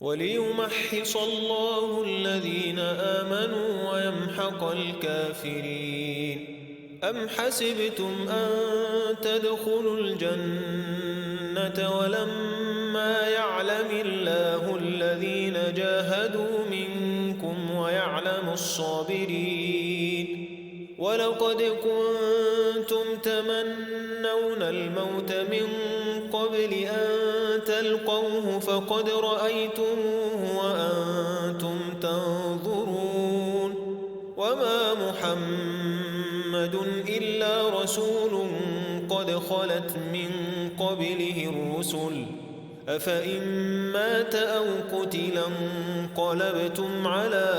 وليمحص الله الذين آمنوا ويمحق الكافرين. أم حسبتم أن تدخلوا الجنة ولما يعلم الله الذين جاهدوا منكم ويعلم الصابرين. ولقد كنتم تمنون الموت من قبل أن تلقوه فقد رأيتموه وأنتم تنظرون. وما محمد إلا رسول قد خلت من قبله الرسل، أفإن مات أو قتل انقلبتم على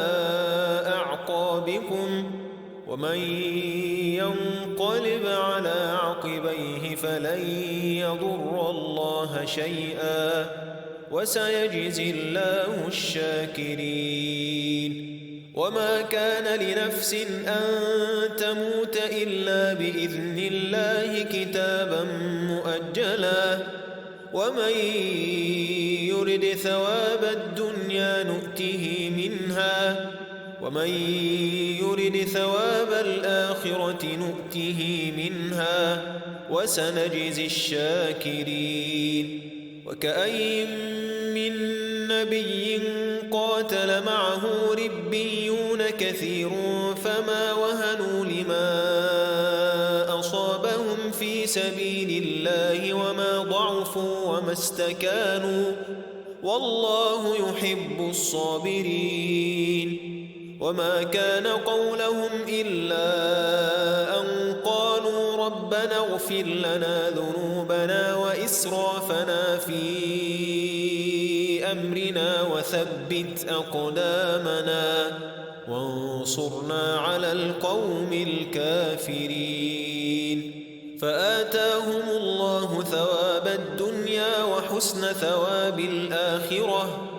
أعقابكم، ومن ينقلب على عقبيه فلن يضر الله شيئا، وسيجزي الله الشاكرين. وما كان لنفس أن تموت إلا بإذن الله كتابا مؤجلا. ومن يرد ثواب الدنيا نؤته منها، ومن يرد ثواب الآخرة نؤته منها، وسنجزي الشاكرين. وكأي من نبي قاتل معه ربيون كثير فما وهنوا لما أصابهم في سبيل الله وما ضعفوا وما استكانوا، والله يحب الصابرين. وما كان قولهم إلا أن قالوا ربنا اغفر لنا ذنوبنا وإسرافنا في أمرنا وثبت أقدامنا وانصرنا على القوم الكافرين. فآتاهم الله ثواب الدنيا وحسن ثواب الآخرة،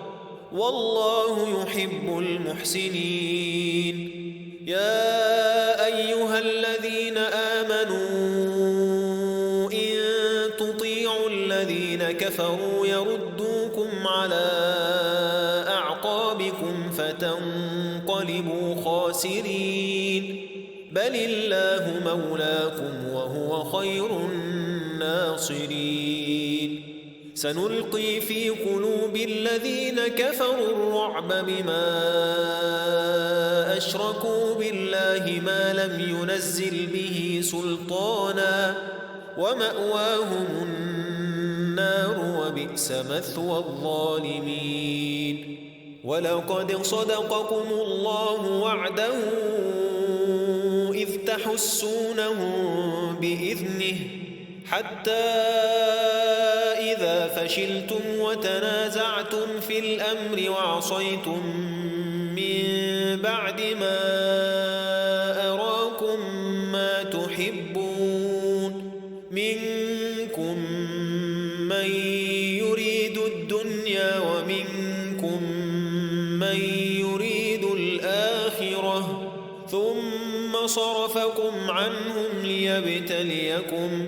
والله يحب المحسنين. يا أيها الذين آمنوا إن تطيعوا الذين كفروا يردوكم على أعقابكم فتنقلبوا خاسرين. بل الله مولاكم وهو خير الناصرين. سنلقي في قلوب الذين كفروا الرعب بما أشركوا بالله ما لم ينزل به سلطانا، ومأواهم النار وبئس مثوى الظالمين. ولقد صدقكم الله وعده إذ تحسونهم بإذنه حتى إذا فشلتم وتنازعتم في الأمر وعصيتم من بعد ما أراكم ما تحبون، منكم من يريد الدنيا ومنكم من يريد الآخرة، ثم صرفكم عنهم ليبتليكم،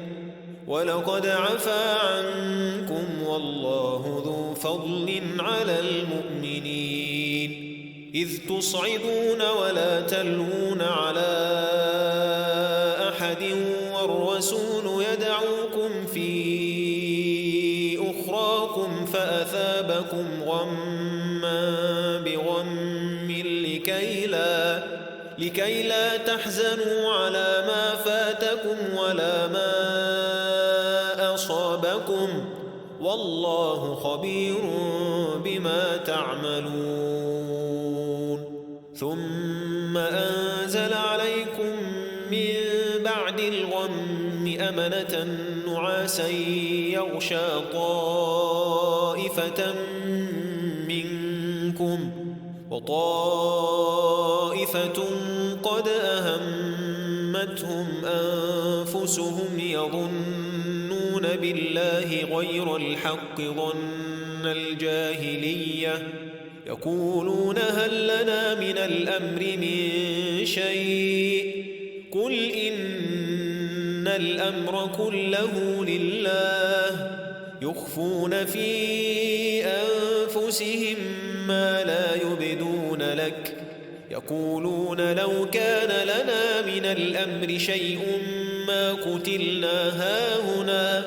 ولقد عفا عنكم والله ذو فضل على المؤمنين. إذ تصعدون ولا تلوون على أحد والرسول يدعوكم في أخراكم فأثابكم غما بغم لكي لا تحزنوا على ما فاتكم ولا ما أصابكم، والله خبير بما تعملون. ثم أنزل عليكم من بعد الغم أمنة نعاسا يغشى طائفة منكم، وطائفة قد أهمتهم أنفسهم يظنون بالله غير الحق ظن الجاهلية، يقولون هل لنا من الأمر من شيء، قل إن الأمر كله لله، يخفون في أنفسهم أنفسهم ما لا يبدون لك يقولون لو كان لنا من الأمر شيء ما قتلنا هاهنا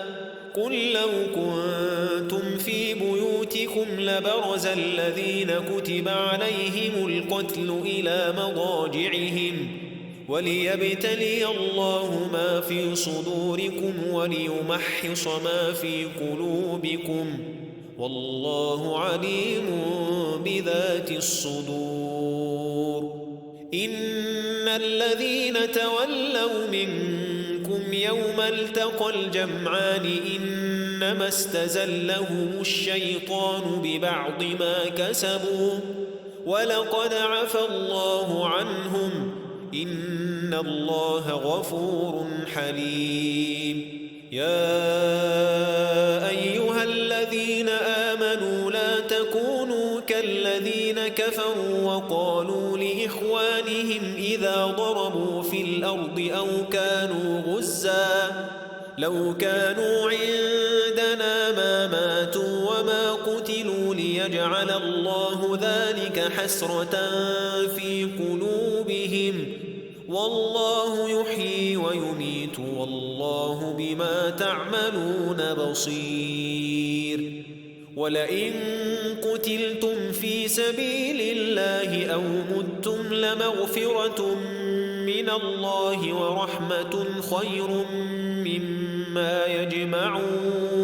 قل لو كنتم في بيوتكم لبرز الذين كتب عليهم القتل إلى مضاجعهم وليبتلي الله ما في صدوركم وليمحص ما في قلوبكم والله عليم بذات الصدور. إن الذين تولوا منكم يوم التقى الجمعان إنما استزلهم الشيطان ببعض ما كسبوا ولقد عفى الله عنهم إن الله غفور حليم. يا أيها الذين آمنوا لا تكونوا كالذين كفروا وقالوا لإخوانهم إذا ضربوا في الأرض أو كانوا غزا لو كانوا عندنا ما ماتوا وما قتلوا ليجعل الله ذلك حسرة في قلوبهم والله يحيي ويميت والله بما تعملون بصير. ولئن قتلتم في سبيل الله أو متم لمغفرة من الله ورحمة خير مما يجمعون.